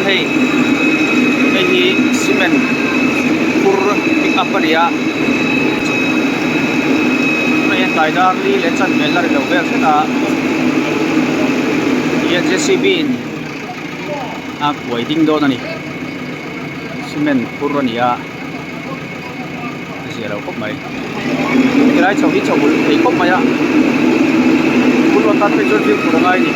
hei hei hi cement phur pick up a ni a tunah hian tlai dar li leh chanve la ri lo vel hret a tihian j c b in a kuai ding dawn a ni cement phur a ni a a zia lo khawp mai helai chho hi chho ulh thei khawp mai a phur atan phei chuan fimkhur a ngai a ni.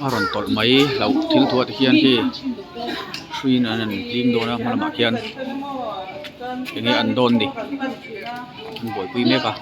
A rawn tawlh mai hlauh thil thuah te hian hei hruiin an han hlim dawn a hma lamah khian eng nge an dawn ni an buaipui mek a.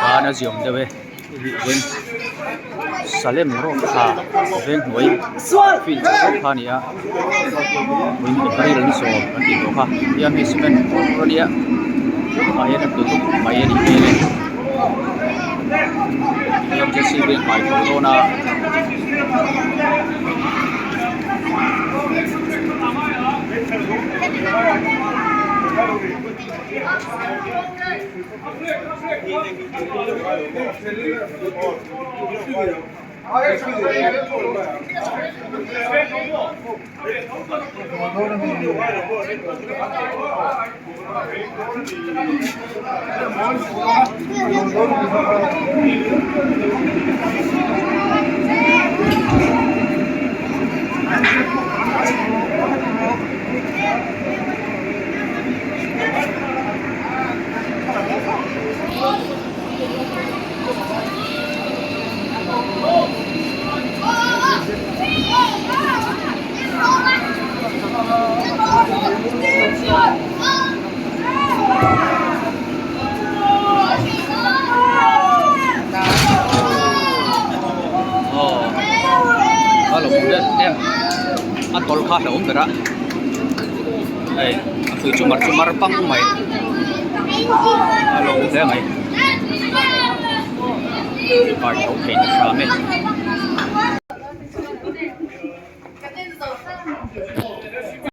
Khan a ziawm deuh e Salem rawng kha veng hnuai field chhak rawng kha a ni a vawiin April ni sawm an tih tawh kha tiang hi cement phur a nia tah hian a tlu dup mai a nih hmel e. J C B an kai tho dawn a. Aw a lo awm em em a tawlh kha a hlauhawm ber a hei a hrui chu mar chu mar pang mai a lo awm hle mai. Card tho thei ta hram e.